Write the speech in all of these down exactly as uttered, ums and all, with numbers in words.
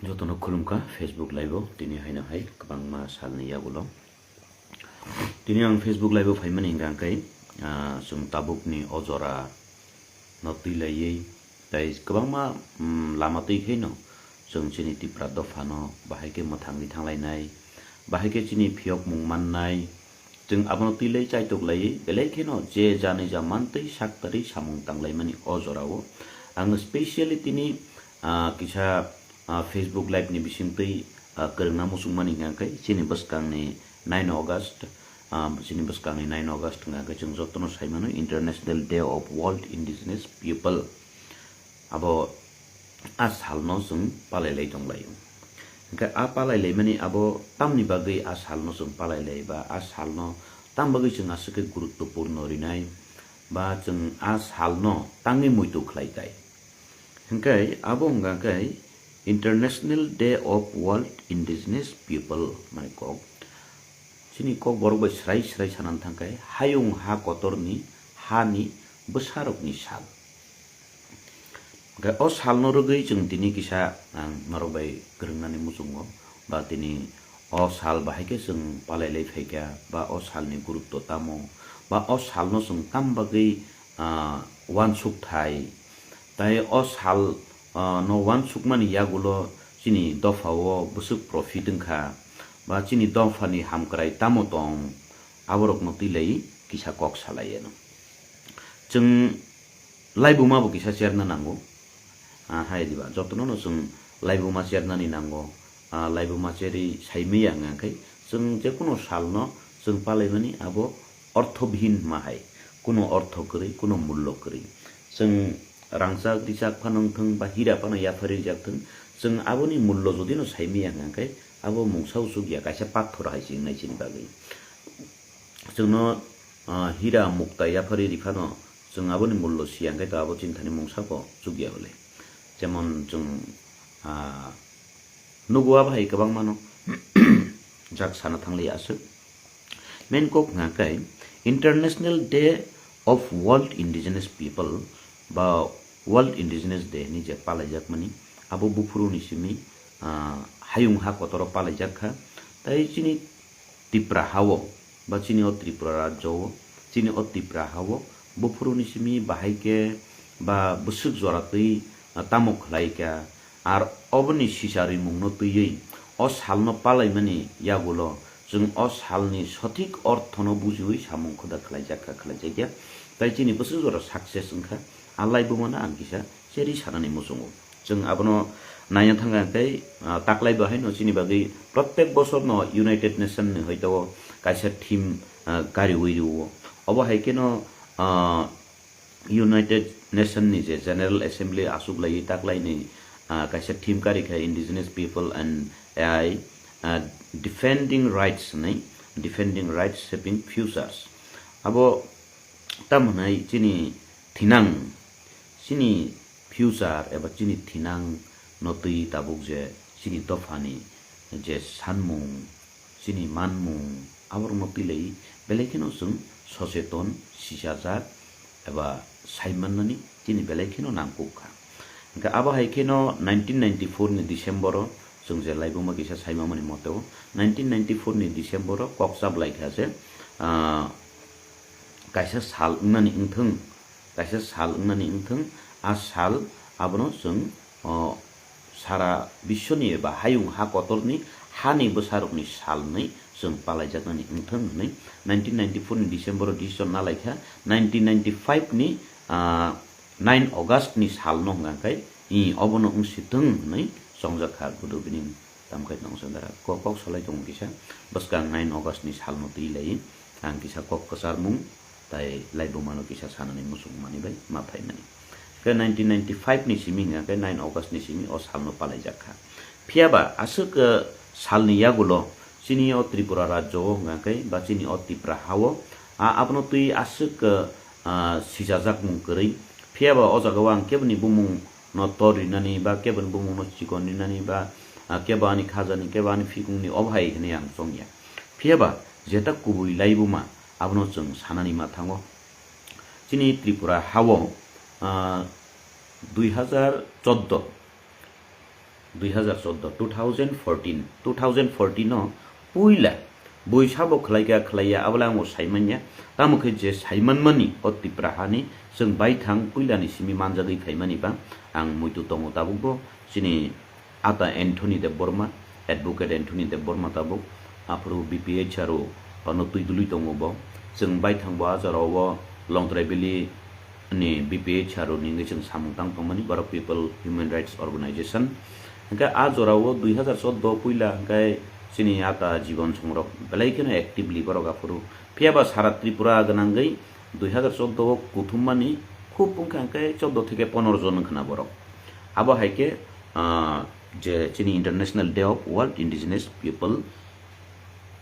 Jotono khulumkha Facebook live-o, tini haino hai kwbangma salni yagulo. Tini ang Facebook live-o phaimani hwnkha khe, ah, chwng tabukni o jora no twi laiwi, tei kwbangma, mm, lama twi khaino chwng chini Tipra dophano bahai khe mwthangwi thanglainai, bahai khe chini phiyokmung mannai, chwng abono twi lai chaitok laiwi, belai kheno je janija mantwi saktarwi samung tanglaimani o jorao. Ang specially tini, ah, kisa, ah, Facebook live ni bisingtwi, ah, kwrwngna muchungmani hwnkha khe chini bwskangni nine August, ah, chini bwskangni nine August hwnkha khe chwng jotono saimano International Day of World Indigenous People. Abo a salno chwng palai lai tong laio. Hwnkhe a palai laimani abo tamni bagwi a salno chwng palai lai ba a salno tam bagwi chwng aswk khe guruttopurno rinai ba chwng a salno tangwi muitu khlai tai. Hwnkhe abo wngkha khe International Day of World Indigenous People hwnmani kok. Chini kok borok bai srai srai sanani thangkhe hayung ha kotorni hani bwsarokni sal. Hwnkhe o salno rwgwi chwng tini kisa ang norok bai kwrwngnani muchungo ba tini o sal bahai khe chwng palai lai phaikha ba o salni gurutto tamo ba o salno chwng tam bagwi, ah, uansuk thai, tai o sal, ah, no uansukmani yagulo chini dophao bwswk profit wngkha ba chini dophani hamkrai tamo tong, aborokno twi lai kisa kok salai ano. Chwng laibuma bo kisa cherna nango. Ah, hai diba, jotono no chwng laibuma chernani nango. Ah, laibuma cherwi saimaya hwnka khe chwng jekunu salno chwng palaimani abo orthobihin hwnma hai. Kuno ortho kwrwi, kuno mullo kwrwi. Chwng rangchak richak phano wngthwng ba hira phano yapharwi rijak thwng, chwng aboni mullo jodi no saimaya hwnka khe abo mungsa o chukya, kaisa pathor hai se wngnai chini bagwi. Chwngno, ah, hira mukta yapharwi rwi phano chwng aboni mullo siya hwnkhe to abo chini thani mungsa bo chukya hwle. Jemon chwng, ah, nugo abo hai kwbangmano jak sana thangliya aswk. Main kok hwnkha khe International Day of World Indigenous People ba World Indigenous Day hinwi je palaijakmani, abo buphuruni simi, ah, hayung ha kotoro palaijak kha. Tai chini Tipra ha-o, ba chini o Tripura rajyo-o, chini o Tipra ha-o, buphuruni simi bahai khe ba bwswk jora twi, ah, tamo khlai kha, ar oboni sisa rimungno twiwi o salno palaimani yagulo chwng o salni sothik orthono bujiwi samung khuda khlaijak kha, khlaijakya, tai chini bwswk jora success wngkha, a laibumano ang kisa cherwi sanani muchungo. Chwng abono naina thangkha hwnkhe, ah, taklai bo haino chini bagwi protek bosorno United Nation ni hoito kaisa theme, ah, kariwi rwo. Obo hai kheno, ah, United Nation ni je General Assembly achuk laiwi taklaini, ah, kaisa theme karikha Indigenous People and A I, ah, Defending Rights hinwi, Defending Rights Shaping Futures. Abo tamo hwnwi chini thinang, chini future eba chini thinang no twi tabuk je chini dophani je sanmung, chini manmung, aborokno twi lai belai kheno chwng socheton sisajak eba saimannani chini belai kheno nangkuk kha. Hwnkhe abo hai kheno nineteen ninety-four ni December o chwng je laibuma kisa saimamani mote o nineteen ninety-four ni December o kok chap lai kha je, ah, kaisa sal wngnani wngthwng, kaisa sal wngnani wngthwng, a sal abono chwng, o, sara biswni eba hayung ha kotorni hani bwsarokni sal hwnwi chwng palaijaknani wngthwng hwnwi nineteen ninety-four ni December o decision nalaikha. Nineteen ninety-five ni, ah, nine August ni salno hwnkha khe, i, obono wngsithwng hwnwi chongjak kha gudu bini. Tamo khe nong sandara kok, kok salai tongo kisa, bwskang nine August ni salno twi lai ang kisa kok kwcharmung tai laibumano kisa sanani muchungmani bai ma phaimani. Khe nineteen ninety-five ni simi hwnkha khe nine August ni simi o salno palaijak kha. Phiya ba aswk, eh, salni yagulo chini o Tripura rajyo o hwnkha khe ba chini o Tipra ha-o, a, abono twi aswk, eh, ah, sijajakmung kwrwi. Phiya ba o jagao ang keboni bumung no tor rinani ba keboni bumungno chikon rinani ba, ah, kebo ani khajani, kebo ani phikungni obo hai hwnwi ang chongya. Phiya ba jeta kubui laibuma abono chwng sanani ma thango. Chini Tripura ha-o, ah, dui hazar chordo, Dui hazar chordo, two thousand fourteen, two thousand fourteen o puila bui sabo khlaikha khlaiya, abole ang bo saimanya. Tamo khe je saimanmani o Tipra hani chwng baithang puilani simi manjagwi phaimani ba ang muitu tongo tabukbo chini ata Anthony Debbarma, Advocate Anthony Debbarma tabuk, aphuru B P H R o ano twi dului tongo bo. Chwng baithang bo a jorao o Longtrai Valley ni B P H R o ni wngwi chwng samung tang tongmani, borok People Human Rights Organization. Hwnkhe a jorao dui hazar chordo puila hwnkhe chini ata Jiban Songrok belai kheno actively borok aphuru. Phiya ba sara Tripura gwnangwi dui hazar chordo o kuthummani khub wngkha hwnkhe chordo theke ponoro jon wngkhana borok. Abo hai khe, ah, je chini International Day of World Indigenous People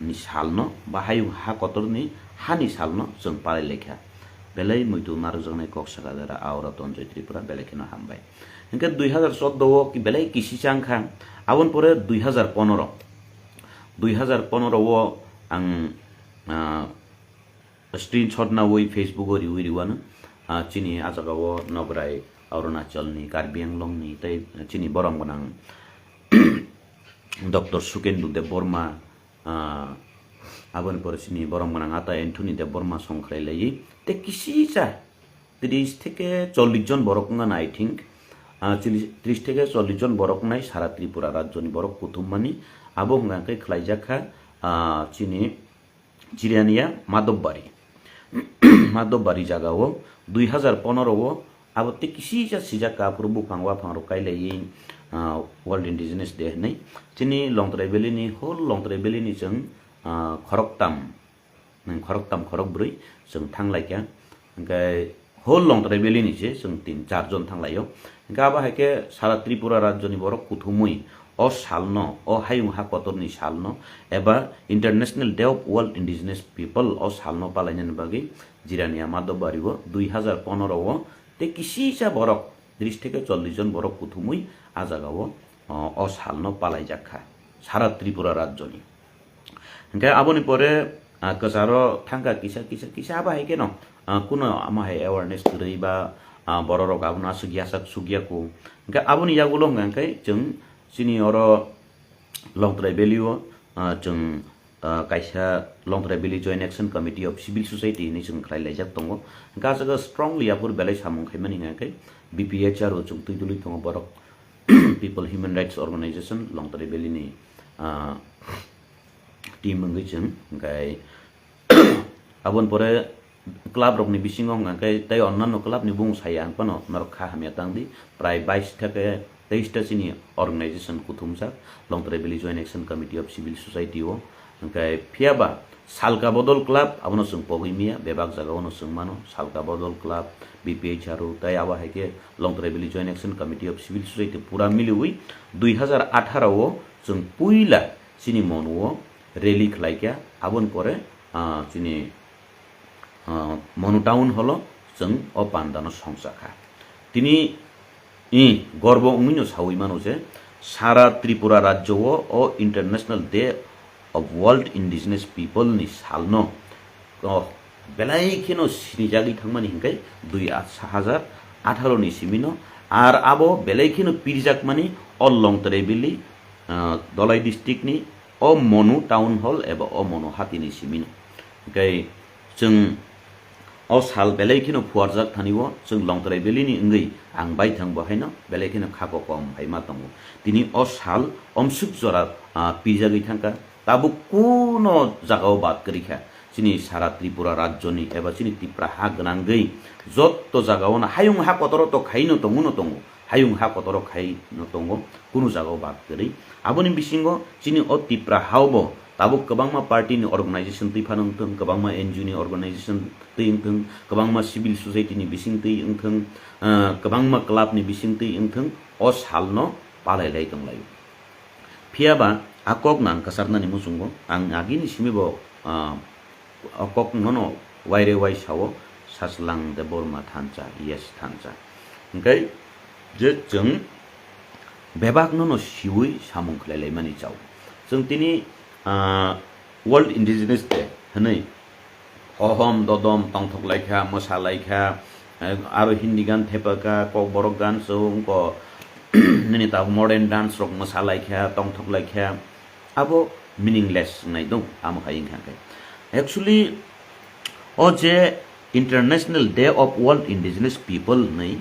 ni salno ba hayung ha kotorni hani salno chwng palai laikha. Belai muitu narwkjaknai kok sakha jora Ahora Tonjoy Tripura belai kheno hambai. Hwnkhe dui hazar chordo o ki-, belai kisi chang kha. Aboni pore dui hazar ponoro, dui hazar ponoro o ang, ah, screenshot nawi Facebook o riwi riwano, ah, chini a jaga o Nograi, Arunachal ni, Karbi Anglong ni tei chini borom gwnang Doctor Sukendu Debbarma, ah, aboni pore chini borom gwnang ata Anthony Debbarma song khlai laiwi tei kisicha tris theke chollish jon borok wngkha na, I think. Ah, chili-, tris theke chollish jon borok wngnai sara Tripura rajyoni borok kuthummani. Abo hwnka khe khlaijak kha, ah, chini Jirania Madhobari. Madhobari jagao dui hazar ponoro o abo tei kisicha sijak kha, aphuru buphang waphang rok kailaiwi, ah, World Indigenous Day hwnwi. Chini Longtrai Valley ni, whole Longtrai Valley ni chwng, ah, khoroktam, nang khoroktam khorokbrwi chwng thanglaikha. Hwnkhe whole Longtrai Valley ni se chwng tin char jon thanglaio. Hwnkhe abo hai khe sara Tripura rajyoni borok kuthumwi o salno, o hayung ha kotorni salno eba International Day of World Indigenous People o salno palainani bagwi Jirania Madhobari o dui hazar ponoro o tei kisicha borok tris theke chollish jon borok kuthumwi a jagao, o, o salno palaijak kha sara Tripura rajyoni. Hwnkhe aboni pore, ah, kwcharo thangkha kisa, kisa, kisa abo hai kheno, ah, kuno amo hai awareness kwrwi ba, ah, bororok abono aswk yasak sukya ku. Hwnkhe aboni yagulo hwnkha khe chwng chini oro Longtrai Valley o, ah, chwng, ah, kaisa Longtrai Valley Joint Action Committee of Civil Society hinwi chwng khlai laijak tongo. Hwnkhe ah jaga strongly aphuru belai samung khaimani hwnkha khe B P H R o chwng twi dului tongo borok People Human Rights Organization Longtrai Valley ni, ah, team wngwi chwng, hwnkhe aboni pore club rokni bisingo hwnkha khe tei onnanno club ni bung saya ang phano norok kha hamya tang di, prai bais theke teis ta chini organization kuthumjak Longtrai Valley Joint Action Committee of Civil Society o, hwnkhe phiya ba Salka Bodol Club abono chwng pogwi miya, bebak jagao no chwng mano, Salka Bodol Club, B P H R o tei abo hai khe Longtrai Valley Joint Action Committee of Civil Society pura miliwi dui hazar atharo o chwng puila chini Monu o rally khlai kha, aboni pore, ah, chini, ah, Monu Town Hall o chwng o panda no songcha kha. Tini, i, gorbo wngwi no sawi mano je, sara Tripura rajyo o, o International Day of World Indigenous People ni salno, o, belai kheno sinijagwi thangmani hwnkhe dui hazar atharo ni simino, ar abo belai kheno pirjakmani o Longtrai Valley, ah, Dholai district ni o Monu Town Hall eba o Monu hati ni simino. Hwnkhe chwng o sal belai kheno phuarjak thani o chwng Longtrai Valley ni wngwi ang baithang bo haino belai kheno kha kokom hai ma tongo. Tini o sal omsuk jora, ah, pirjagwi thangkha, tabuk kuno jagao bad kwrwi kha. Chini sara Tripura rajyoni eba chini Tipra ha gwnangwi jotto jagao no hayung ha kotoro to khaino tongo no tongo, hayung ha kotoro khaino tongo, kunu jagao bad kwrwi. Aboni bisingo chini o Tipra hao bo tabuk kwbangma party ni organization twi phano wngthung, kwbangma N G O ni organization twi wngthung, kwbangma civil society ni bising twi wngthung, ah, kwbangma club ni bising twi wngthung, o salno palai lai tong lai. Phiya ba a kok no ang kwchar nani muchungo, ang agini simi bo, ah, o kok nono waire wai sao, Sachwlang Debbarma thansa, yes thansa. Hwnkhe je chwng bebak nono siwi samung khlai lai mani chao. Chwng tini, ah, World Indigenous Day hwnwi hohom dodom tongthok lai kha, mwsa lai kha, eh, aro Hindi gan thepa kha, kokborok gan so wngko, nini tabuk modern dance rok mwsa lai kha, tongthok lai kha, abo meaningless wngnai do, tamo khai wngkha khe. Actually, o je International Day of World Indigenous People hwnwi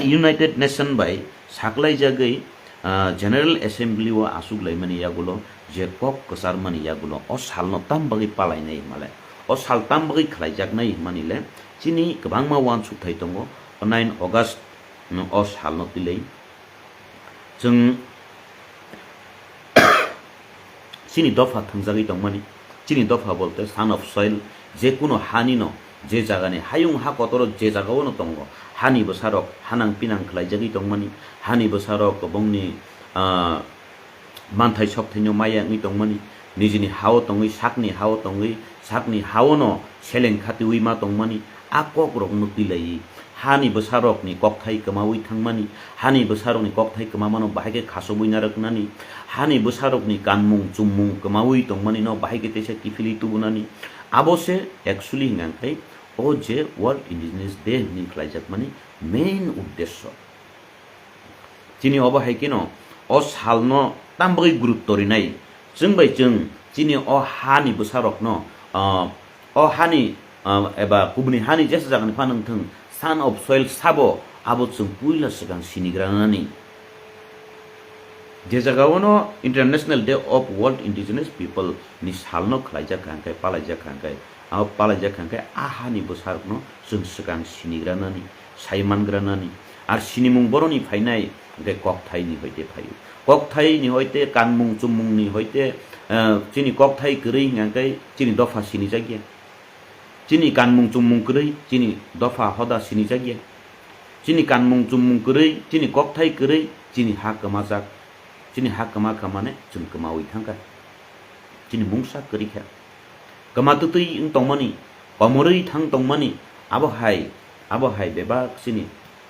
United Nation bai saklaijagwi, ah, General Assembly o aswk laimani yagulo je kok kwcharmani yagulo o salno tam bagwi palainai hwnmale, o sal tam bagwi khlaijaknai hwnmani le chini kwbangma uansukthai tongo. O nine August, mm, o salno twilai chwng chini dopha thwngjagwi tongmani, chini dopha bolte son of soil, je kuno hani no, je jagani hayung ha kotoro je jagao no tongo, hani bwsarok hanang pinang khlaijagwi tongmani, hani bwsarok kwbangni, ah, manthai sokthai no maya wngwi tongmani, nijini hao tongwi, sakni hao tongwi, sakni hao no seleng khatiwi ma tongmani, a kokrokno twilaiwi, hani bwsarokni kokthai kwmawi thangmani, hani bwsarokni kokthai kwmamano bahai khe khasogwi narwknani, hani bwsarokni kanmung chummung kwmawi tongmanino bahai khe teisa kiphilwi tubunani, abo se actually hwnka khe o je World Indigenous Day hwnwi khlaijakmani main uddesyo. Chini obo hai kheno o salno tam bagwi gurutto rinai. Chwng bai chwng chini o hani bwsarokno, ah, o hani, ah, eba kubuni hani jesa jagani phano wngthwng, son of soil sabo abo chwng puila swkang sinigranani. Je jagao no International Day of World Indigenous People ni salno khlaijak kha hwnkhe, palaijak kha hwnkhe, abo palaijak kha hwnkhe a hani bwsarokno chwng swkang sinigranani, saimangranani. Ar sinimung boroni phainai hwnkhe kokthaini hoite phaio. Kokthaini hoite, kanmung chummungni hoite, eh, chini kokthai kwrwi hwnkhe chini dopha sinijakya. Chini kanmung chummung kwrwi chini dopha hoda sinijakya. Chini kanmung chummung kwrwi, chini kokthai kwrwi, chini ha kwmajak. Chini ha kwma kha mane chwng kwmawi thangkha. Chini mungsa kwrwi kha. Kwma twtwi wng tongmani, komorwi thang tongmani, abo hai, abo hai bebak chini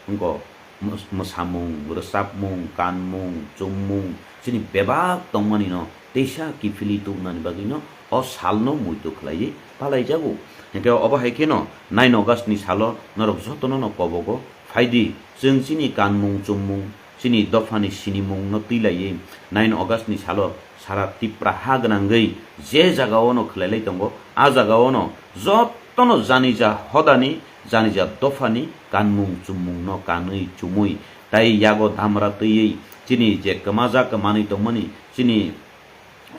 wngkha mws-, mwsamung, rwchapmung, kanmung, chummung, chini bebak tongmani no teisa kiphilwi tubunani bagwi no o salno muitu khlaiwi palaijago. Hwnkhe obo hai kheno nine August ni salo norok jotono no kobogo phaidi, chwng chini kanmung chummung, chini dophani sinimung no twilaiwi nine August ni salo sara Tipra ha gwnangwi je jagao no khwlailai tongo, a jagao no jotono janija hodani, janija dophani kanmung chummung no kanwi chumui tai yago damra twiwi chini je kwmajak manwi tongmani, chini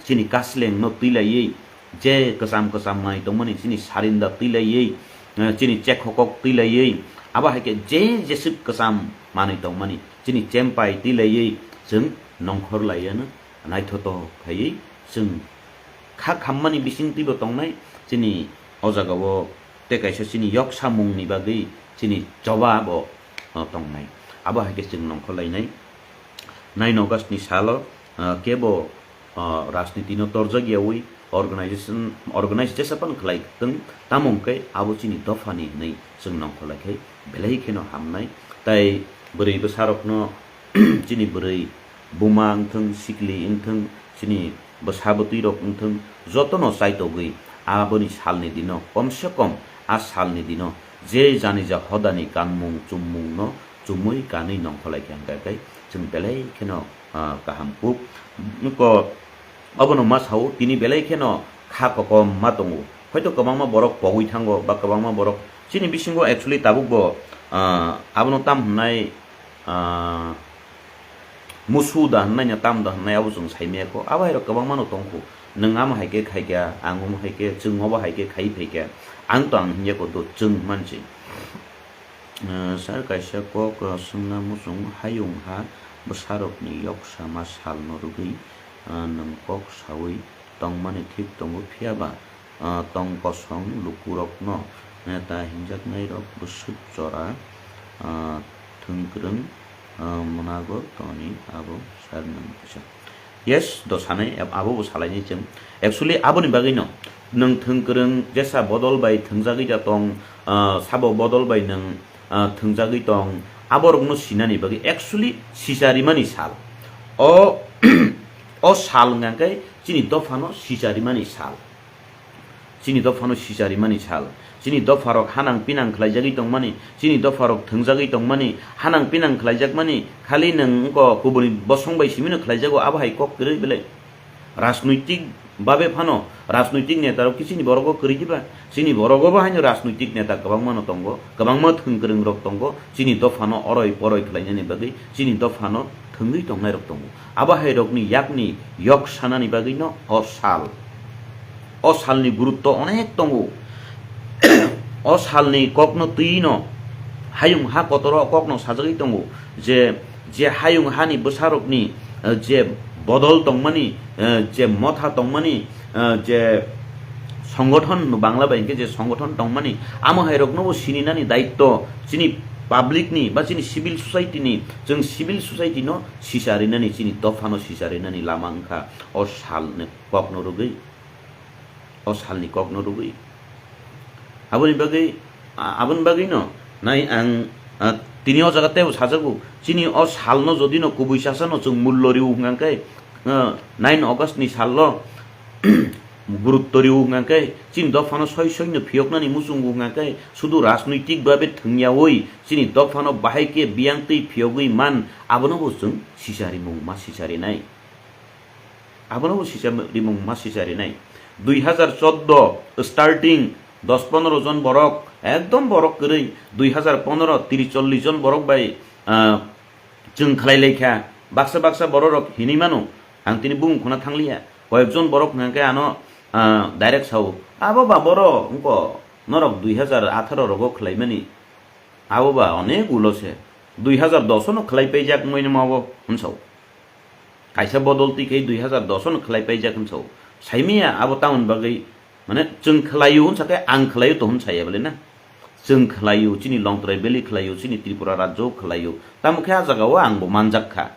chini kasleng no twilaiwi, je kwcham kwcham manwi tongmani chini sarinda twilaiwi, eh, chini chekhokok twilaiwi, abo hai khe je jeswk kwcham manwi tongmani chini chempai twilaiwi chwng nongkhor laiya no naithotok khaiwi chwng kha khammani bising twibo tongnai chini o jagao tei kaisa chini yoksamungni bagwi chini choba bo, o, tongnai. Abo hai khe chwng nongkhor lainai. Nine August ni salo, ah, kebo, ah, rajniti no torjak yawi organization, organize jesa pan khlai twng, tamo hwnkhe abo chini dophani hwnwi chwng nongkhor lai khai belai kheno hamnai. Tai bwrwi bwsarokno chini bwrwi buma wngthwng, sikli wngthwng, chini bwsa bwtwi rok wngthwng, jotono chaitogwi aboni salni dino, komse kom a salni dino je janija hodani kanmung chummungno chumui kanwi nongkholai khe hwnkhe chwng belai kheno, ah, kaham kuk. Nukho, abono ma sao, tini belai kheno kha kokom ma tongo. Hoito kwbangma borok pogwi thango ba kwbangma borok chini bisingo actually tabukbo, ah, abono tam hwnai, ah, musu da hwnai na tam da hwnai abo chwng sai maya kho. Abo hai rok kwbangma no tong kho. Nwng amo hai khe khai kha, ang omo hai khe, chwng obo hai khe khai phai kha. Ang to ang hwn ya kho, to chwng man se. Ah, sir, kaisa kok, ah, swngna muchung, hayung ha bwsarokni yoksa ma salno rwgwi, ah, nwng kok saui tongmani thik tongo, phiya ba, ah, tong kosong lukurokno neta hinjaknairok bwswk jora, ah, thwngkwrwng, ah, mwnago tongni abo sir nwng kisa. Yes, do sanai, ab-, abo bo salainai chwng. Actually, aboni bagwino nwng thwngkwrwng jesa bodol bai thwngjagwi da tong, ah, sabo bodol bai nwng, ah, thwngjagwi tong, aborokno sinani bagwi actually sicharimani sal. O, o sal hwnkha khe chini dophano sicharimani sal. Chini dophano sicharimani sal. Chini dopharok hanang pinang khlaijagwi tongmani, chini dopharok thwngjagwi tongmani, hanang pinang khlaijakmani, khali nwng wngkha kubuni bosong bai simino khlaijago, abo hai kok kwrwi belai. Rajnoitik babe phano, rajnoitik netarok khe chini borogo kwrwi diba? Chini borogo bo haino rajnoitik neta kwbangma no tongo, kwbangma thwngkwrwng rok tongo, chini dophano oroi poroi khlainani bagwi, chini dophano thwngwi tongnairok tongo. Abo hai rokni yakni yok sanani bagwino o sal. O salni gurutto onek tongo. O salni kokno twino hayung ha kotoro kokno sajagwi tongo je, je hayung hani bwsarokni, eh, je bodol tongmani, eh, je motha tongmani, eh, je songothon, Bangla bai hwnkhe je songothon tongmani, amo hai rokno bo sininani daitto chini public ni ba chini civil society ni, chwng civil society no sisa rinani, chini dophano sisa rinani lama wngkha o salni kokno rwgwi. O salni kokno rwgwi. Aboni bagwi, a-, aboni bagwino nai ang, a, tini o jaga teibo sajago, chini o salno jodi no kubui sasano chwng mullo rw hwnkha khe, a, nine August ni salno gurutto rw hwnkha khe, chini dophano soi soino phiyoknani muchungo hwnkha khe, sudu rajnoitik babe thwngyawi chini dophano bahai khe biyang twi phiyogwi man, abono bo chwng sisa rimung ma sisa rinai. Abono bo sisa rimung ma sisa rinai. Dui hazar chordo starting dos pondro jon borok, ekdom borok kwrwi, dui hazar pondro tris chollis jon borok bai, ah, chwng khlai lai kha. Baksa baksa borok rok hinwi mano, ang tini bumung khuna thangliya. Koyek jon borok hwnkha khe ano, ah, direct sao, "Abo ba boro wngko, norok dui hazar atharo rogo khlaimani." Abo ba onek ulo se, dui hazar dos no khlai paijak wngmani ma bo hwnsa o. Kaisa bodol twi khe dui hazar dos no khlai paijak hwnsa o. Saimanya abo tamoni bagwi, mane, chwng khlaio hwnsa khe ang khlaio to hwn saya bole na. Chwng khlaio, chini Longtrai Valley khlaio, chini Tripura rajyo khlaio. Tamo khe a jaga o ang bo manjak kha.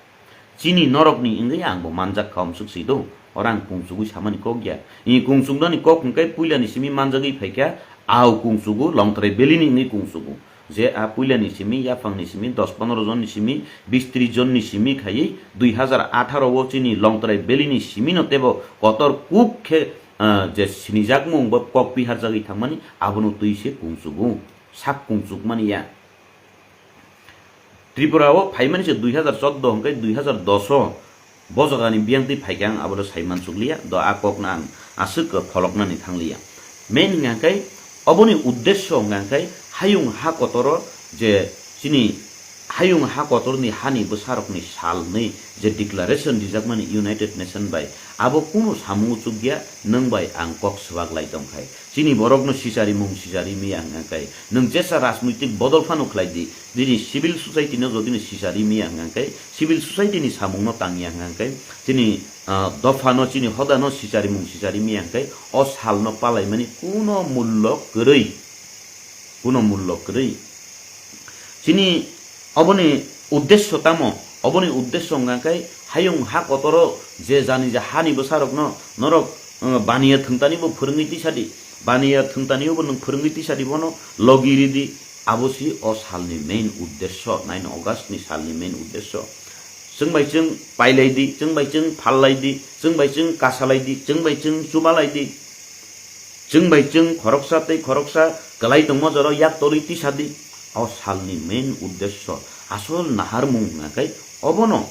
Chini norokni wngwi ang bo manjak kha, omsuk si do. Oro ang kungsugwi samani kok ya. I kungsuknani kok hwnkhe puilani simi manjagwi phaikha, au kungsugo, Longtrai Valley ni wngwi kungsugo. Je a puilani simi, yaphangni simi, dos pondro jonni simi, bis tris jonni simi khaiwi, dui hazar atharo o chini Longtrai Valley ni simi no teibo kotor kuk khe, ah, je sinijakmung bo kok piharjagwi thangmani, abono twi se kungsugo. Sak kungsukmani ya. Tripura o phaimani se dui hazar chordo hwnkhe dui hazar dos o bo jagani biyang twi phaikha ang abono sai mansukliya, do a kokno ang aswk pholoknani thangliya. Main hwnkha khe oboni uddesyo hwnkha khe hayung ha kotoro je chini hayung ha kotorni hani bwsarokni sal hwnwi je declaration rijakmani United Nation bai, abo kunu samung chukya, nwng bai ang kok swbak lai tongkhai. Chini borokno sisari mung sisari miya hwnkha khe, nwng jesa rajnoitik bodol phano khlai di, nini civil society no jodi ni sisari miya hwnkha khe, civil society ni samung no tangya hwnkha khe, chini, ah, dopha no, chini hoda no sisari mung sisari miya hwnkha khe, o sal no palaimani kuno mullo kwrwi, kuno mullo kwrwi. Chini oboni uddesyo tamo? Oboni uddesyo hwnkha khe hayung ha kotoro je jani je hani bwsarokno norok, eh, baniya thwngtani bo phwrwngwi tisadi, baniya thwngtani bo nwng phwrwngwi tisadi, bono logi ridi, abo si o salni main uddesyo, nine August ni salni main uddesyo. Chwng bai chwng pailai di, chwng bai chwng phallai di, chwng bai chwng kasalai di, chwng bai chwng chubalai di. Chwng bai chwng khoroksa tei khoroksa kwlai tongma jora yak torwi tisadi. O salni main uddesyo, asol naharmung hwnkha khe obono.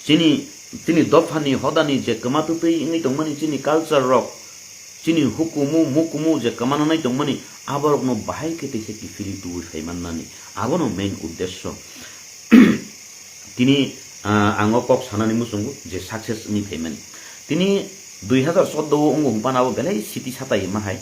Chini, chini dophani hodani je kwma twtwi wngwi tongmani chini culture rok, chini hukumu mukumu je kwma nanai tongmani, aborokno bahai khe teisa kiphilwi tubui phai mannani, abono main uddesyo. Tini, ah, ang o kok sanani muchungo je success wngwi phaimani. Tini dui hazar chordo o wngo hwnphano abo belai siti satai ma hai.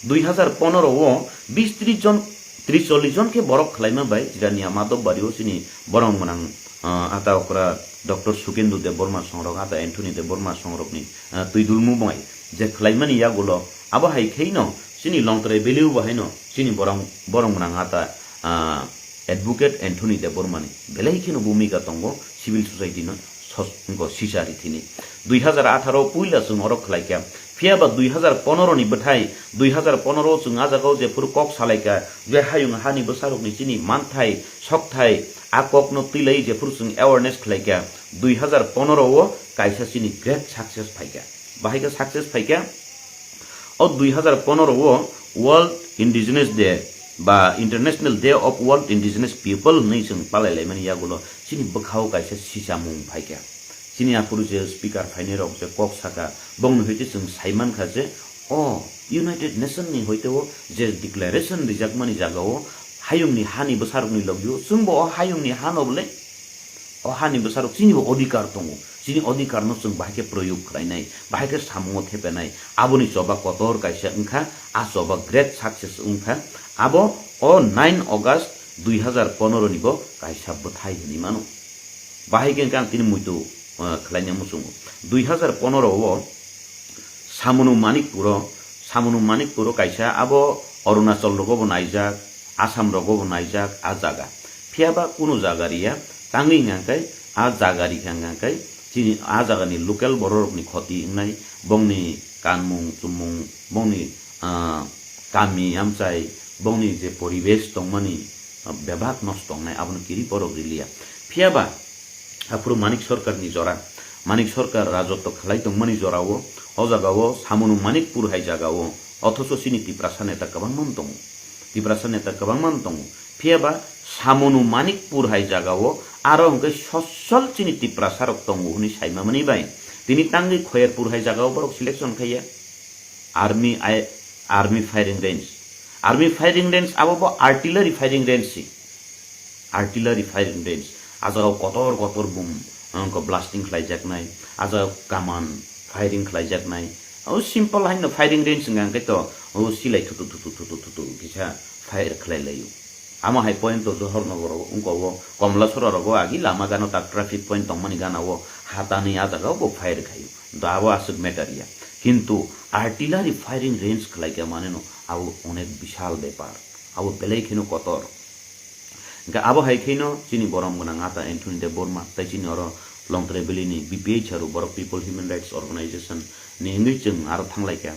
Dui hazar pondro o bis tris jon, tris chollis jon khe borok khlaima bai Jirania Madhobari o chini borok gwnang, ah, ata okra Doctor Sukendu Debbarma songrok, ata Anthony Debbarma songrokni, ah, twidulmu bai je khlaimani yagulo abo hai kheino chini Longtrai Valley o bo haino chini borok, borok gwnang ata, ah, Advocate Anthony Debbarmani belai kheno bhumika tongo civil society no sos-, wngkha sisa rithini. Dui hazar atharo puila chwng oro khlaikha. Phiya ba dui hazar pondro ni bwthai, dui hazar pondro o chwng a jagao jephuru kok salaikha, je hayung hani bwsarokni chini manthai, sokthai, a kokno twilai jephuru chwng awareness khlaikha, dui hazar pondro o kaisa chini great success phaikha. Bahai khe success phaikha? O dui hazar pondro o World Indigenous Day ba International Day of World Indigenous People hwnwi chwng palai laimani yagulo chini bwkhao kaisa sisamung phaikha. Chini aphuru je speaker phainai rok je kok saka, bongni hoite chwng sai mankha je o United Nation ni hoite o je declaration rijakmani jagao hayungni hani bwsarokni logio chwngbo o hayungni hano bole O hani bwsarok chini bo odhikar tongo. Chini odhikar no chwng bahai khe proyog khlainai, bahai khe samungo thepenai. Aboni choba kotor kaisa wngkha, a choba great success wngkha. Abo o nine August dui hazar pondro ni bo kaisa bwthai hwnwi mano. Bahai khe wngkha ang tini muitu, uh, khlaina muchungo. Dui hazar pondro o Samunu Manikpuro, Samunu Manikpuro kaisa abo Arunachal rogo bo naijak, Assam rogo bo naijak, a jaga. Phiya ba kunu jaga riya, tangwi hwnka khe, a jaga rikha hwnka khe, chini a jagani local bororokni khoti wngnai, bongni kanmung, chumung, bongni, ah, kami amchai, bongni je poribesh tongmani, ah, bebak nosto wngnai, abono kiri borok riliya. Phiya ba, aphuru Manik Sarkarni jora, Manik Sarkar rajotw khlai tongmani jorao, o jagao Samunu Manikpur hai jagao, othocho chini Tiprasa neta kwbangma tongo. Tiprasa neta kwbangma tongo. Phiya ba Samunu Manikpur hai jagao aro hwnkhe sosol chini Tiprasa rok tongo hwnwi saimamani bai. Tini tangwi Khoyerpur hai jagao borok selection khaiya. Army, I, Army firing range. Army firing range abo bo artillery firing range si. Artillery firing range. A jagao kotor kotor bom, wngkha blasting khlaijaknai. A jagao kaman firing khlaijaknai. O simple haino firing range wngkha hwnkhe to o silai thutu thutu thutu thutu kisa fire khlai laio. Amo hai point to Johor Nogor rogo, wngkha o Komlasora rogo agi lama gana tak traffic point tongmani gana o hatani a jagao bo fire khaio. Da abo aswk matter ya. Kintu artillery firing range khlai kha maneno abo onek bishal bepar. Abo belai kheno kotor. Hingke abo hai kheno chini borom gwnang ata Anthony Debbarma tei chini oro Longtrai Valley ni B P H R o borok People Human Rights Organization ni wngwi chwng aro thanglai kha,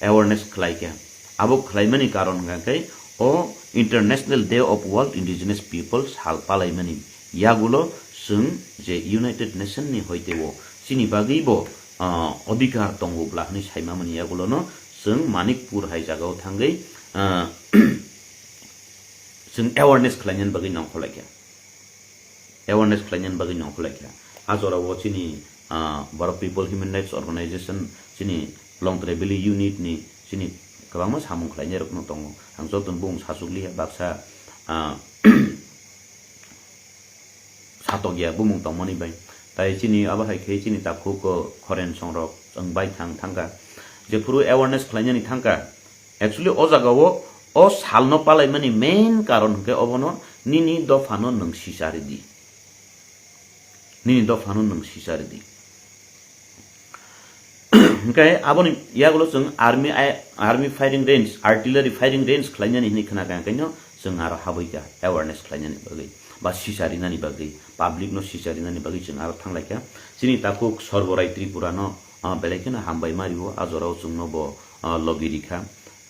awareness khlai kha. Abo khlaimani karon hingka khe o International Day of World Indigenous People sal palaimani yagulo chwng je United Nation ni hoite o chini bagwi bo, ah, odhikar tongo bla hwnwi saimamani yagulono chwng Manikpur hai jagao thangwi, ah, chwng awareness khlainani bagwi nongkhorlai kha. Awareness khlainani bagwi nongkhorlai kha. A jorao chini, ah, borok People Human Rights Organization, chini Longtrai Valley Unit ni chini kwbangma samung khlainai rokno tongo. Ang jotono bumung sachukliya, baksa, ah, satokya bumung tongmani bai. Tai chini abo hai khe chini takhuk, o, Khoren songrok chwng bai thang thangkha. Jephuru awareness khlainani thangkha, actually o jagao o salno palaimani main karon hwnkhe obono nini dophano nwng sichari di. Nini dophano nwng sichari di. Hingke aboni yagulo chwng army, army firing range, artillery firing range khlainani hinwi khna kha, hingke no chwng aro habwi kha, awareness khlainani bagwi ba sicharinani bagwi, public no sicharinani bagwi chwng aro thanglai kha. Chini takhuk Sorborai Tripura no, ah, belai kheno hambai ma rio, a jorao chwngno bo, ah, logi rikha.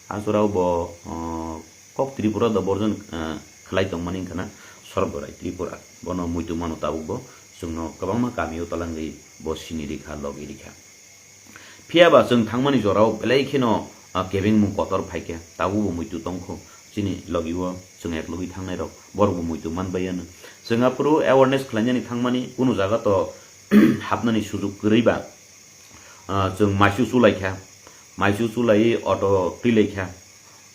A jorao bo, ah, kok Tripura da borjon, ah, khlai tongmani wngkha na Sorborai Tripura. Bono muitu mano tabuk bo, chwngno kwbangma kamio talangwi bo sini rikha, logi rikha. Phiya ba chwng thangmani jorao belai kheno, ah, kebengmung kotor phaikha, tabukbo muitu tongkho. Chini logio chwng eklogwi thangnairok, borokbo muitu manbai ano. Chwng aphuru awareness khlainani thangmani, kunu jaga to hapnani sujuk kwrwi ba, ah, chwng maisu chulaikha, maisu chulaiwi auto twilaikha,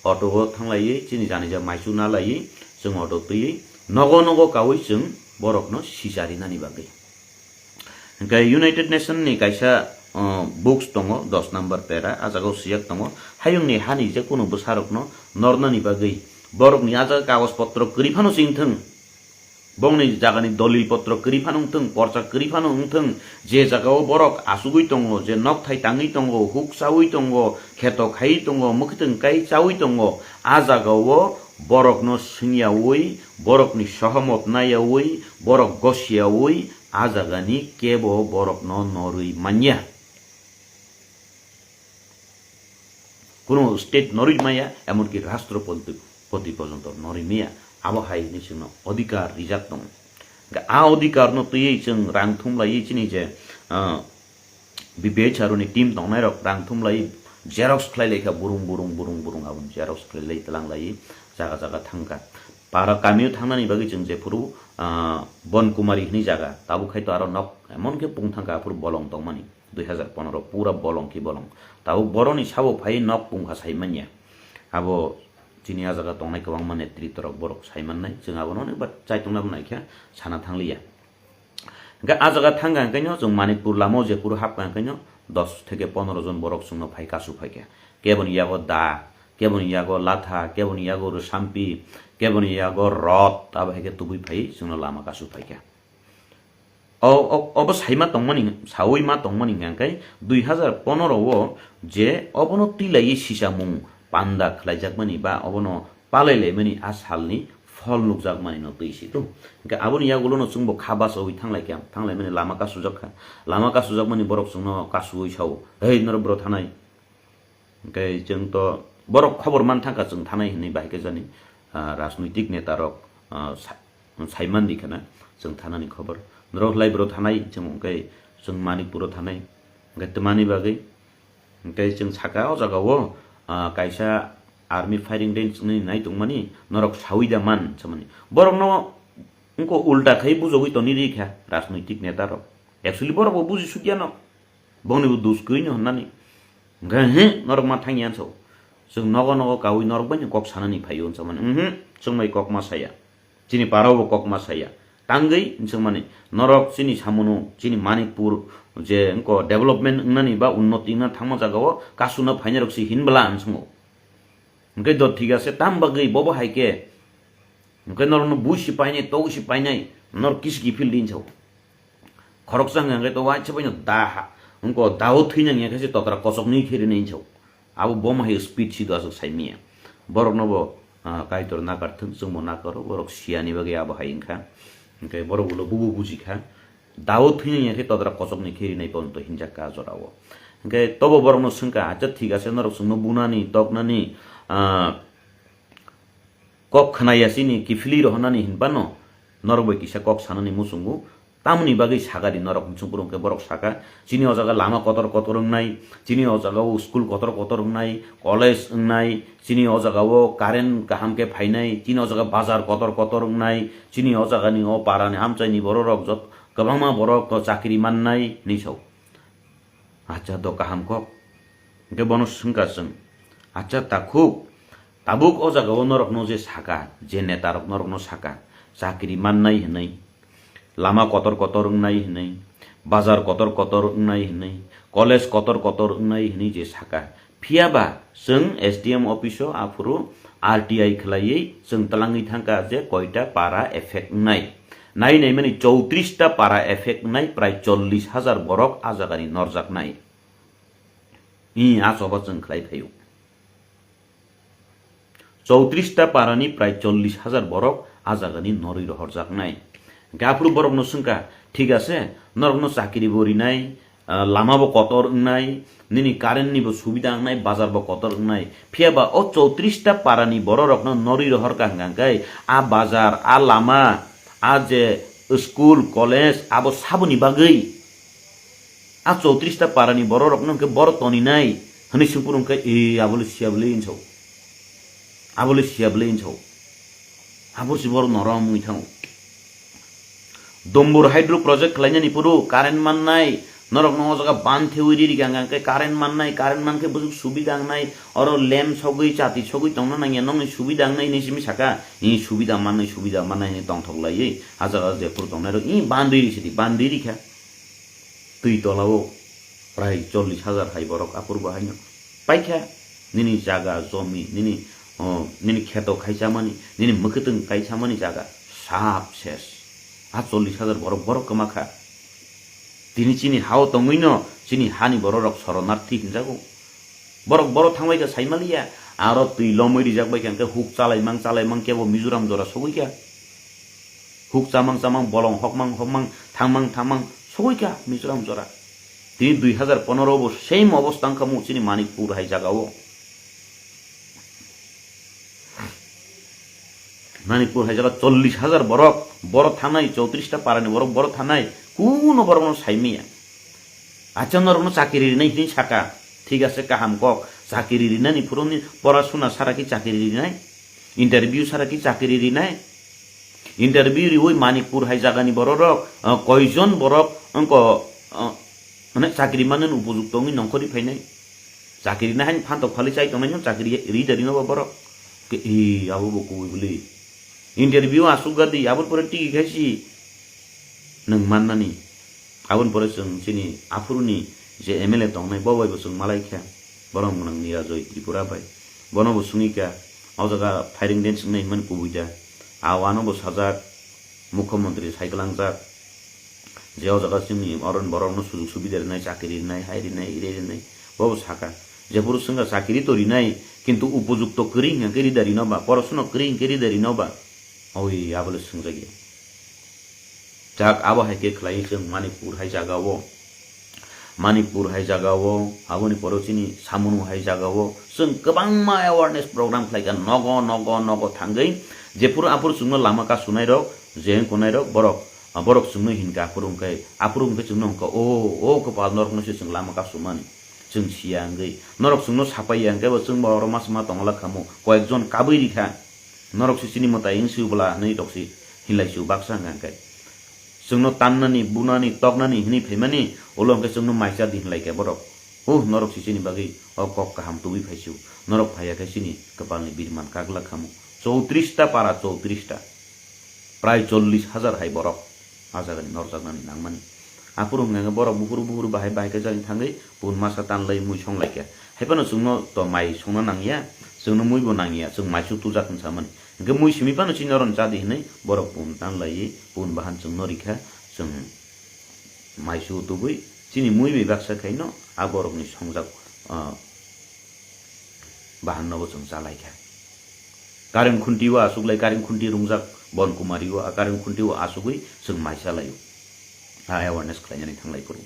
auto o thanglaiwi chini janija maisu nalaiwi chwng auto twiwi nogo nogo kaui chwng borokno sicharinani bagwi. Hingke United Nation ni kaisa, uh, books tongo, dos number para, a jaga o sijak tongo, hayungni hani je kunu bwsarokno nornani bagwi borokni a jaga kagoj potro kwrwi phano chengthwng, bongni jagani dolil potro kwrwi phano wngthwng, porcha kwrwi phano wngthwng, je jaga o borok achugwi tongo, je nok thai tangwi tongo, huk chaui tongo, kheto khaiwi tongo, mwkhwtwng kai chaui tongo, a jaga o borokno swngyaui, borokni sohomot naiyaui, borok gosiyaui, a jagani kebo borokno norwi manya. Kunu state norwi maya, emonki rashtrapoti, poti porjonto norwi maya, abo hai hinwi chwngno odhikar rijak tongo. Hingke a odhikarno twiwi chwng rang thumlaiwi chini je, ah, B P H R ni team tongnairok rang thumlaiwi Xerox khlai laikha, burung, burung, burung, burung, aboni xerox khlai lai tlang lai, jaga jaga thangkha. Para kamio thangnani bagwi chwng jephuru, ah, Bonkumari hwnwi jaga, tabuk khai to aro nok emon khe pung thangkha, aphuru bolong tongmani, dui hazar pondro pura bolong khe bolong. Tabuk boroni sabo phai nok pungkha sai manya. Abo chini a jaga tongnai kwbangma netritorok borok sai mannai, chwng abono onek bar chaitongnabo naikha, sana thangliya. Hingke a jaga thangkha hingke no chwng Manikpur lama o jephuru hapkha hingke no dos theke pondro jon borok chwngno phai kasu phaikha. Keboni yago da, keboni yago latha, keboni yago rwsampi, keboni yago rot, abo hai khe tubui phai chwngno lama kasu phaikha. O, o, obo saima tongmani, saui ma tongmani hingke dui hazar pondro o je obono tilaiwi sisamung panda khlaijakmani ba obono palai laimani a salni phol nukjakmani no twi si tu. Hingke aboni yagulo no chwngbo kha bachaui thanglai kha, thanglaimani lama kasujak kha. Lama kasujakmani borok chwngno kasuui sao, "Hei, norok bro thanai." Hingke chwng to borok khobor man thangkha chwng thanai hinwi bahai khe jani, ah, rajnoitik neta rok, ah, sa-, saimandi khana chwng thanani khobor. Norok lai bro thanai chwng hingke chwng Manikpuro thanai. Hingke twmani bagwi Hingke chwng saka o jaga o, ah, kaisa army firing range wngwi nai tongmani, norok saui da man samani. Borokno wngkha ulta khai bujogwi toni ri kha rajnoitik neta rok. Actually borok bo buji sukya no. Bongni bo dus kwino hwnani. Hingke, "He, norok ma thangya," hwnsa o. Chwng nogo nogo kaui norok bai kok sanani phaio hwnsa mani. Mhm, chwng bai kok ma saya. Chini para bo kok ma saya. Tangwi, hwnsa mani, norok chini samono, chini Manikpur je wngko development wngnani ba unnoti wngna thangma jaga o kasuna phainai rok si hinbla, hwnsa o. Hingke do thik ase, tam bagwi bobo hai khe, hingke norokno bui si painai, togwi si painai, norok kisi kiphil di, hwnsa o. Khoroksa hwnka hwnkhe to waisa bai no da ha, wngko da o thwina hwnkhe se totra kochoknwi khe rinai hinsa o. Abo boma hai speed si do aswk sai manya. Borokno bo, ah, Kaitor nakar thwng, chwngbo nakaro, borok siyani bagwi abo hai wngkha. Hwnkhe borok ulo bubo buji kha. Da o thwina hwnkhe totra kochoknwi khe rinai pono to hinjak kha a jora o. Hwnkhe tobo borokno swngkha, "Acha thik ase, norok chwngno bunani, toknani, ah, kok khwnaya chini kiphilwi rohornani hinbano norok bai kisa kok sanani muchungo, tamoni bagwi sakadi norok?" Hwnwi chwng phuru hwnkhe borok saka, "Chini o jaga lama kotor kotor wngnai, chini o jaga o school kotor kotor wngnai, college wngnai, chini o jaga o current kaham khe phainai, chini o jaga bazar kotor kotor wngnai, chini o jagani o parani amchaini bororok jot-, kwbangma borok chakri mannai," hinwi sao. Acha do kaham kok. Hingke bono swngkha chwng, "Acha takhuk, tabuk o jaga o norokno je saka, je neta rok norokno saka, chakri mannai hinwi, lama kotor kotor wngnai hinwi, bazar kotor kotor wngnai hinwi, college kotor kotor wngnai hinwi je saka, phiya ba chwng S D M office o aphuru R T I khlaiwi chwng twlangwi thangkha je koita para affect wngnai. Nai naimani chowtris ta para affect wngnai, prai chollish hajar borok a jagani norjaknai. Ih, a choba chwng khlai phaio. Chowtris ta parani prai chollish hajar borok a jagani norwi rohorjaknai. Hingke aphuru borokno swngkha, "Thik ase, norokno chakri bo rinai, ah, lama bo kotor wngnai, nini current ni bo subida wngnai, bazar bo kotor wngnai. Phiya ba o chowtris ta parani bororokno norwi rohorkha hwnkha hwnkhe a bazar, a lama, a je school, college, abo saboni bagwi a chowtris ta parani bororokno hwnkhe boro toninai," hwnwi swng phuru hwnkhe, "E, abole siya bole," hinsa o. "Abole siya bole," hinsa o. Abo se borok norom wngwi thango. Dombur hydro project khlainani phuru current mannai, norokno o jaga ban thewi riri gang gang khe current mannai, current mankhe bwswk subida wngnai, oro lem sogwi, chati sogwi tongna nangya, nokni subida wngnai hinwi simi saka, "Ih, subida mannai, subida mannai," hinwi tongthok laiwi, a jaga jephuru tongnai rok, "Ih, ban riri sidi, ban riri kha." Twi tola o prai chollish hajar hai borok aphuru bo haino paikha. Nini jaga, jomi, nini, o, nini kheto khai chamani, nini mwkhwtwng khai chamani jaga sap ses. A chollish hajar borok, borok kwma kha. Tini chini ha o tongwino chini hani bororok soronarthi hinjago. Borok boro thangbai kha saimaliya, aro twi lomwi rijak bai kha, hwnkhe huk chalaimang chalaimang kebo Mizoram jora sogwi kha. Huk chamang chamang, bolong hokmang hokmang, thangmang thangmang sogwi kha Mizoram jora. Tini dui hazar pondro bo same obostha wngkha mo chini Manikpur hai jaga o. Manikpur hai jaga chollish hajar borok, boro thanai, chowtris ta parani borok boro thanai, kuno borokno saimaya. Acha norokno chakiri rinai hinwi saka, thik ase, kaham kok, Chakiri rinani phuruni porasuna sara khe chakiri rinai, interview sara khe chakiri rinai, interview riwi Manipur hai jagani bororok, ah, koijon borok wngko, ah, mane chakiri manani upojukto wngwi nongkhorwi phainai. Chakiri rina haini phantok phali chai tongnaino chakiri ri da rino ba borok. Ke, ee, abo bo kubui bwlwi. Interview asuk gadi, aboni pore tigi khai si nwng mannani. Aboni pore chwng chini aphuruni je M L A tongnai, bo bai bo chwng malai kha. Borok mwnang Nirajoy Tripura bai. Bono bo swngwi kha, o jaga firing dance wngnai hwnmani kubui da. Awano bo sajak, Mukhyamantri sai kwlangjak. Je o jaga chini oron borokno sujug subida rinai, chakiri rinai, hai rinai, ire rinai, bobo saka. Jephuru swngkha chakiri to rinai, kintu upojukto kwrwi hwnkhe rida rino ba, porosno kwrwi hwnkhe rida rino ba, oi abole swngjakya. Jak abo hai khe khlai chwng Manipur hai jaga o, Manipur hai jaga o, aboni poro chini Samunu hai jaga o chwng kwbangma awareness program khlaikha, nogo nogo nogo thangwi jephuru aphuru chwngno lama kasunai rok, je wngkonai rok, borok, borok chwngno hinkha aphuru hwnkhe, aphuru hwnkhe chwngno hwnkha, o, o kwpal norokno se chwng lama kasumani, chwng siya hwnkhe, norok chwngno sapaiya hwnkhe bo chwngbo oro ma chwngma tongla khamu, koyekjon kabwi rikha, norok se chini mwtai wng sibwla hinwi rok se hinlai sio baksa hwnkha hwnkhe. Chwngno tannani, bunani, toknani hinwi phaimani, ulo hwnkhe chwngno maisa di hinlai khe borok. Uh, norok se chini bagwi o kok kaham tubui phaisio. Norok phaiya khe chini kwpalni birman kaglak khamu. Chowtris ta para, chowtris ta. Prai chollish hajar hai borok a jagani norjaknani nangmani. Aphuru hwnkhe borok buphuru buphuru bahai bahai khe jani thangwi bun masa tanlai mui songlai khe. Haiphano chwngno to mai songna nangya, chwngno muibo nangya, chwng maisu tujak hwnsamani. Hwnkhe mui simi phano chini oroni chadi hinwi borok bun tanlaiwi bun bahan chwngno rikha, chwng maisu tubui chini mui bai baksa khaino a borokni songjak, ah, bahannobo chwng chalaikha. Kareng khunti o aswk lai, kareng khunti rungjak Bon Kumari o, a kareng khunti o aswgwi chwng mai chalaio. A awareness khlainani thanglai phuru.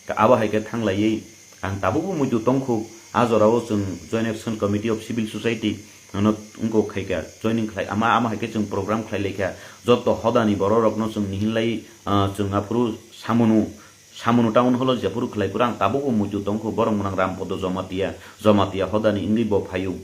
Ka abo hai khe thanglaiwi ang tabukbo muitu tongkhu, a jorao chwng Joint Action Committee of Civil Society ano wngkok khaikha, joining khlai, ama, ama hai khe chwng program khlai laikha, joto hodani bororokno chwng nihinlai, ah, chwng aphuru Samunu, Samunu town hall o jephuru khlai phuru ang tabukbo muitu tongkhu, borok mwnang Rampodo Jamatia, Jamatia hodani wngwi bo phaio.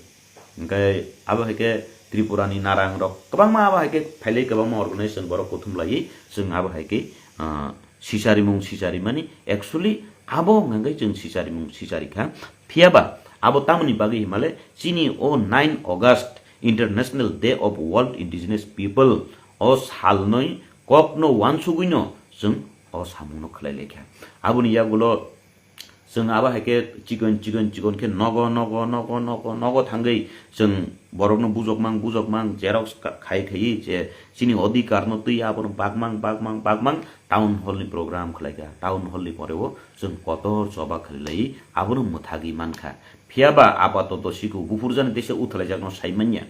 Hwnkhe abo hai khe Tripura ni narang rok kwbangma abo hai khe phailai kwbangma organization borok kuthum laiwi chwng abo hai khe, ah, sicharimung sicharimani, actually abo hwnkhe chwng sicharimung sicharikha. Phiyaba abo tamoni bagwi himale chini o nine August International Day of World Indigenous People o salnwi kokno uansugwino chwng o samungno khlai laikha. Aboni yagulo chwng abo hai khe chikon chikon chikon khe nogo nogo nogo nogo nogo thangwi chwng borokno bujokmang bujokmang xerox ka-, khai khaiwi je chini odhikarno twi abono bakmang bakmang bakmang town hall ni program khlaikha. Town hall ni poreo chwng kotor choba khlai lai abono mwthagwi mankha. Phiyaba apatoto siko buphurjani teisa uthalaijak no sai manya.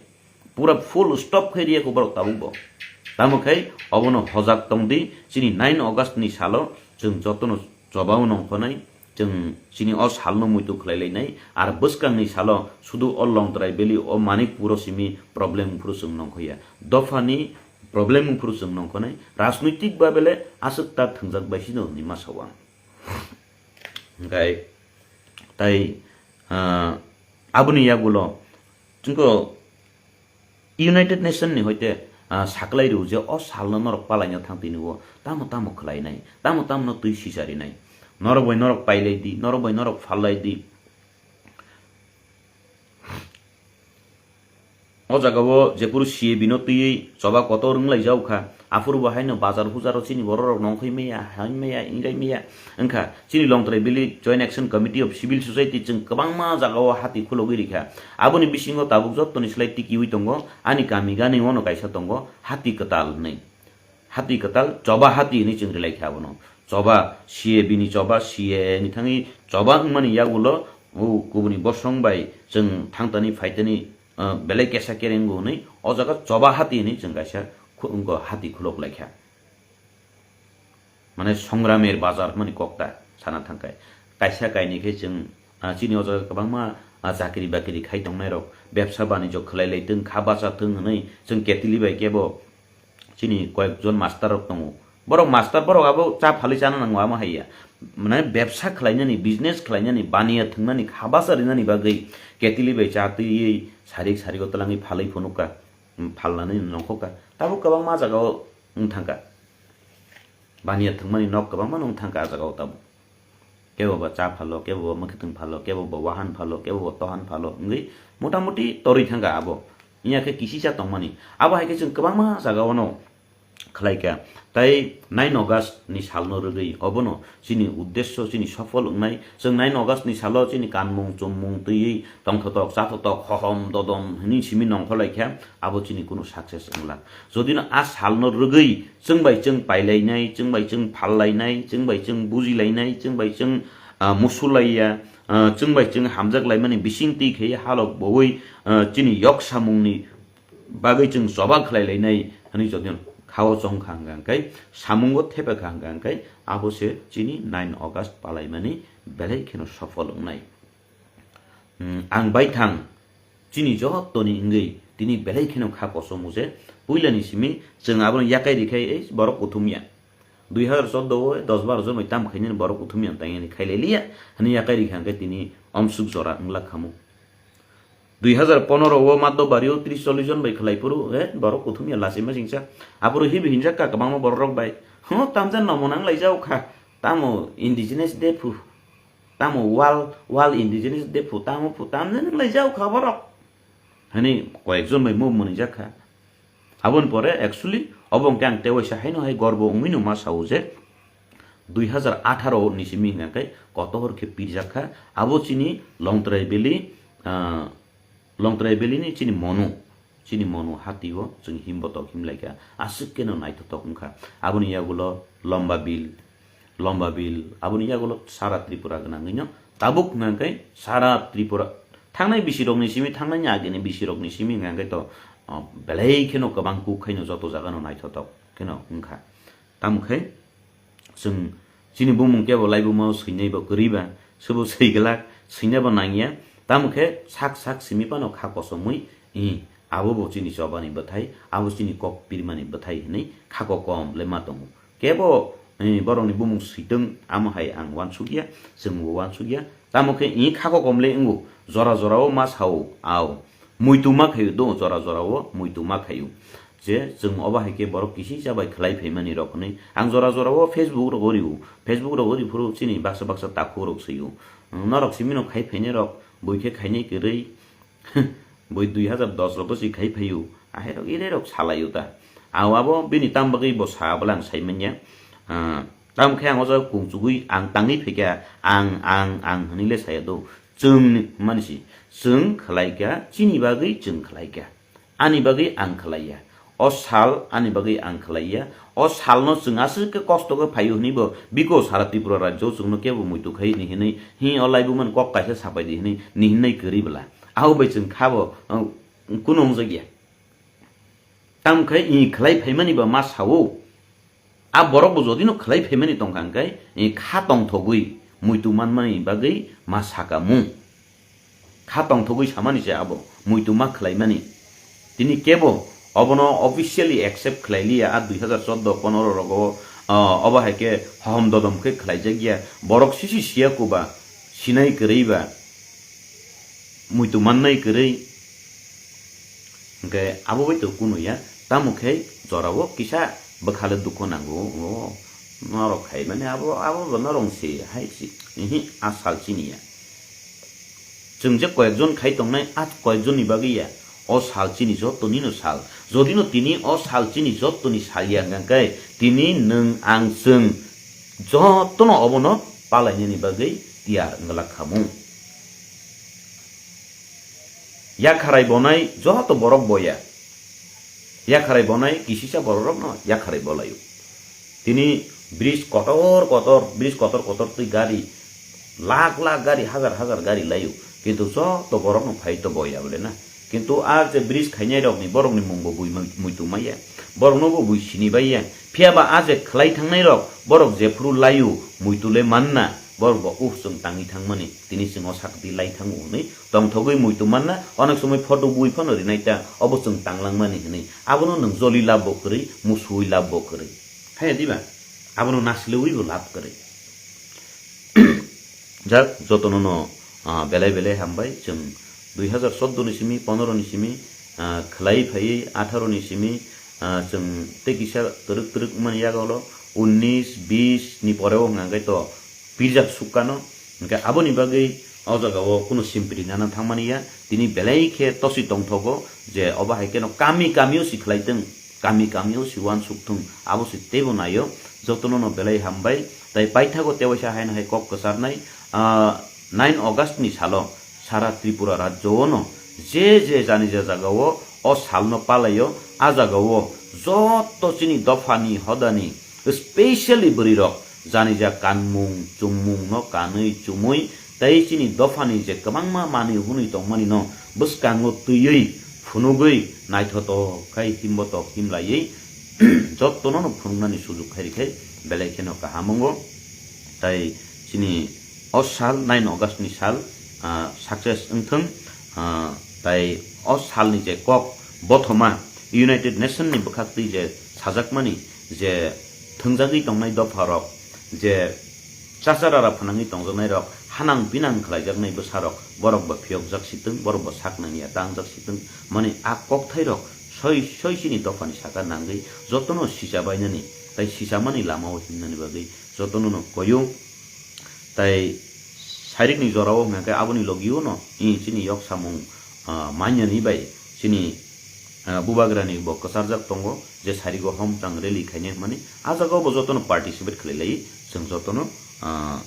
Pura full stop khai riya ko borok tabuk bo. Tamo khai obono hojak tong di, chini nine August ni salo chwng jotono chobao nongkhonai, chwng chini o salno muitu khlai lainai, ar bwskangni salo sudu o Longtrai Valley o Manikpuro simi problem phuru chwng nongkhoya. Dophani problem phuru chwng nongkhonai, rajnoitik ba bele aswk ta thwngjak bai sino hinwi ma sao ang. Hwnkhe tai, ah, aboni yagulo chwngko United Nation ni hoite, ah, saklai rw je o salno norok palaina thang tini o tamo tamo khlainai, tamo tamo no twi sicharinai. Norok bai norok pailai di, norok bai norok phalai di. O jaga o jephuru C A B no twiwi choba kotor wng lai jak kha, aphuru bo haino bazar hujar o chini borok rok nongkhoi maya, hai maya, wngkhai maya wngkha. Chini Longtrai Valley Joint Action Committee of Civil Society chwng kwbangma jaga o hati khulogwi rikha. Aboni bisingo tabuk jottoni slai tikiwi tongo, ani kami gani ono kaisa tongo, hati kwtal hwnwi. Hati kwtal, choba hati hwnwi chwng rwlai kha abono. Choba, C A B ni choba, C A A ni thangwi choba wngmani yagulo, o kubuni bosong bai chwng thangtani phaitani, ah, belai kesa kerengo hwnwi, o jaga choba hati hwnwi chwng kaisa khu-, wngkha hati khulok lai kha. Mane songramer bazar hwnmani kokta sana thangkhe. Kaisa kainwi khe chwng, ah, chini o jaga kwbangma, ah, chakri bakri khai tongnai rok, bebsa banijyo khlai lai tong, kha bacha tong hwnwi chwng ketili bai kebo chini koyekjon master rok tongo. Borok master, borok abo cha phalwi chana nango, amo hai ya. Mane bebsa khlainani, business khlainani, baniya thwngnani, khabasa rinani bagwi ketili bai cha twiwi sarik sarigo twlangwi phalwi phunukha, phalnani nongkhokha. Tabuk kwbangma jagao wng thangkha. Baniya thwngmani nok kwbangma wng thangkha ah jagao tabuk. Kebo ba cha phalo, kebo ba mwkhwtwng phalo, kebo ba wahan phalo, kebo ba tohan phalo wngwi motamuti torwi thangkha abo. Wngya khe kisisa tongmani. Abo hai khe chwng kwbangma jagao no khlaikha. Tai nine August ni salno rwgwi obono chini uddesyo chini sofol wngnai. Chwng nine August ni salo chini kanmung, chummung twiwi tongthotok, chathotok, hohom, dodom hwnwi simi nongkhorlaikha, abo chini kunu success wnglak. Jodi no a salno rwgwi chwng bai chwng pailainai, chwng bai chwng phallainai, chwng bai chwng bujilainai, chwng bai chwng, ah, musulaiya, ah, chwng bai chwng hamjak laimani bising twi khe halok bowui, ah, chini yok samungni bagwi chwng choba khlai lainai hwnwi jodi khao chong kha hwnkha hwnkhe, samungo thepa kha hwnkha hwnkhe, abo se chini nine August palaimani belai kheno sofol wngnai. Hmm, ang bai thang chini jotoni wngwi tini belai kheno kha kosom je puilani simi chwng abono yakai rikhai ei borok kuthum ya. Dui hazar chordo o dos baro jon bai tam khainani borok kuthum ya tangni khailai liya hwnwi yakai rikha hwnkhe tini omsuk jora wngla khamu. Dui hazar pondro o Maddo Bario tris chollis jon bai khlai phuru, he, borok kuthum ya lachima singsa. Aphuru hibi hinjak ka kwbangma borok rok bai. Huh, tamjan nomo nang lai jao kha. Tamo indigenous de phu. Tamo wal, wal indigenous de phu. Tamo phu, tamjan nang lai jao kha borok. Hani koyek jon bai mo mwnijak kha. Aboni pore actually obo hwnkhe ang tewaisa haino hai gorbo wngwi no ma sao je dui hazar atharo ni simi hwnkhe kotor khe pirjak kha. Abo chini Longtrai Valley, ah, Longtrai Valley ni chini Monu, chini Monu hati o chwng himbotok himlaikha, aswk khe no naithotok wngkha. Aboni yagulo Lomba Bill, Lomba Bill, aboni yagulo sara Tripura gwnangwi no tabuk hwnkhe sara Tripura thangnai bisi rokni simi, thangnai agini bisi rokni simi hwnkhe to, oh, belai kheno kwbang kuk khaino joto jaga no naithotok kheno wngkha. Tamo khe chwng chini bumung kebo laibuma o swinai bo kwrwi ba, swbo swi glak, swina bo nangya. Tamo khe sak sak simi phano kha kosomwi, i, abo bo chini chobani bwthai, abo chini kok pirmani bwthai hwnwi kha kokom le ma tongo. Kebo, i, borokni bumung switwng, amo hai ang uansukya, chwngbo uansukya. Tamo khe i kha kokom le wngo, jora jora o ma sao, ao. Muitu ma khaio do, jora jora o muitu ma khaio. Je chwng obo hai khe borok kisisa bai khlai phaimani rok hwnwi ang jora jora o Facebook rogo rio. Facebook rogo ri phuru chini baksa baksa takhuk rok sio. Norok simi no khai phainai rok bui khe khainai kwrwi. Bui dui hazar dos rogo si khai phaio. Ahai rok ire rok salaio ta. Ang abo bini tam bagwi bo sa bwla ang sai manya. Ah, Tamo khe ang o jaga kung chugui ang tangwi phaikha, ang, ang, ang hwnwi le saya do. Chwng ni hwnmani si, chwng khlai kha, chini bagwi chwng khlai kha. Ani bagwi ang khlai ya. O sal ani bagwi ang khlai ya. O salno chwng aswk khe kosto khe phaio hwnwi bo biko sara Tripura rajyo o chwngno kebo muitu khai ni hwnwi, hi o laibumani kok kaisa sapai di hwnwi ni hwnwi kwrwi bwla. Abo bai chwng kha bo, uh, kunu wngjak ya. Tamo khe i khlai phaimani ba ma sao. A borok bo jodi no khlai phaimani tongkha hwnkhe, i kha tongthogwi muitu manmani bagwi ma saka mung. Kha tongthogwi samani se abo muitu ma khlaimani. Tini kebo obono officially accept khlai liya a dui hazar chordo pondro rogo, ah, obo hai khe hohom dodom khe khlaijak ya. Borok sisi siya kuba sinai kwrwi ba muitu mannai kwrwi. Hwnkhe abo bai to kunu ya, tamo khe jorao kisa bwkhale dukhu nango, o norok khai mani abo, abo bo norok se hai se, ihi, a sal chini ya. Chwng je koyekjon khai tongnai, a koyekjonni bagwi ya, o sal chini jottoni no sal. Jodi no tini o sal chini jottoni sal ya hwnkhe, tini nwng ang chwng jotono obono palainani bagwi tiyar wngla khamu. Yakharai bonai joto borok boya. Yakharai bonai kisisa borok rokno yakharai bolaio. Tini bridge kotor kotor, bridge kotor kotor twi gari, lakh lakh gari, hazar hazar gari laio. Kintu joto borokno phai to boya bole na. Kintu a je bridge khainai rokni, borokni mungbo bui mui-, muitu maya. Borokno bo bui sini baiya. Phiya ba a je khlai thangnai rok, borok jephuru laio, muitu le manna. Borok bo, uh, chwng tangwi thangmani, tini chwng o sakti lai thango hwnwi tongthogwi muitu manna, onek somoi photo bui phano rinai ta, obo chwng tanglangmani hwnwi. Abono nwng joli lab bo kwrwi, musuwi lab bo kwrwi. Haiya diba? Abono naslewi bo lab kwrwi. Jak jotono no, ah, belai belai hambai. Chwng dui hazar chordo ni simi, pondro ni simi, ah, khlai phaiwi atharo ni simi, ah, chwng tei kisa twrwk twrwk wngmani yago ulo unnis, bis ni pore o hwnka hwnkhe to pirjak sukkano. Hwnkhe aboni bagwi o jaga o kunu simpri nana thangmani ya, tini belai khe tosi tongthogo je obo hai kheno kami kami o si khlai thwng, kami kami o si uansuk thwng, abo si teibo naio. Jotono no belai hambai. Tai paithago tewaisa haino hai kok kwcharnai, ah, nine August ni salo sara Tripura rajyo o no je je jani ja jaga o o sal no palaio, a jaga o joto chini dopha ni hoda ni, specially bwrwi rok jani ja kanmung chumung no kanwi chumui tei chini dopha ni je kwbangma manwi hwnwi tongmani no bwskango twiwi phunugwi naithotok khai himbotok himlaiwi jotono no phunuknani sujuk khai rikhe belai kheno kaham wngo. Tai chini o sal nine August ni sal, ah, success wngthwng, ah, tai o salni je kok bothoma United Nation ni bwkhaktwi je sajakmani je thwngjagwi tongnai dopharok je chachara phanangwi tongjaknairok hanang pinang khlaijaknai bwsarok borok bo phiyokjak sitwng, borok bo sak nangya tangjak sitwng, mani a kokthairok soi soi chini dophani saka nangwi jotono sicha bainani tai sichamani lamao himnani bagwi jotono no koyung. Tai sairikni jorao hwnkhe aboni logio no i chini yok samung, ah, manyani bai chini, ah, bubagrani bo kwcharjak tongo je sarigo homtang rally khainai hwnmani, a jagao bo jotono participate khlai lai chwng jotono, ah,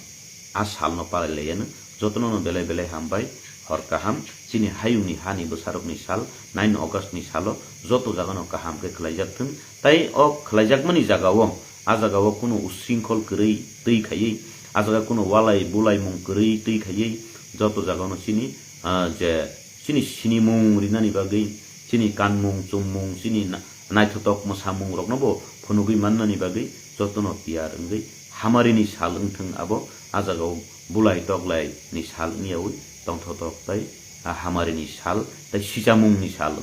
a salno palai lai ano jotono no belai belai hambai. Hor kaham, chini hayungni hani bwsarokni sal, nine August ni salo joto jagano kaham khe khlaijak thwng. Tai o khlaijakmani jagao, a jagao kunu usringkhol kwrwi twi khaiwi, a jaga kunu walai bulaimung kwrwi twi khaiwi, joto jagano chini, ah, je chini sinimung rinani bagwi, chini kanmung chummung, chini na-, naithotok mwsamung rokno bo phunugwi mannani bagwi jotono tiyar wngwi hamarini sal wngthwng abo, a jagao bulai toklai ni sal wngyawi tongthotok tai a hamarini sal tai sichamungni sal wng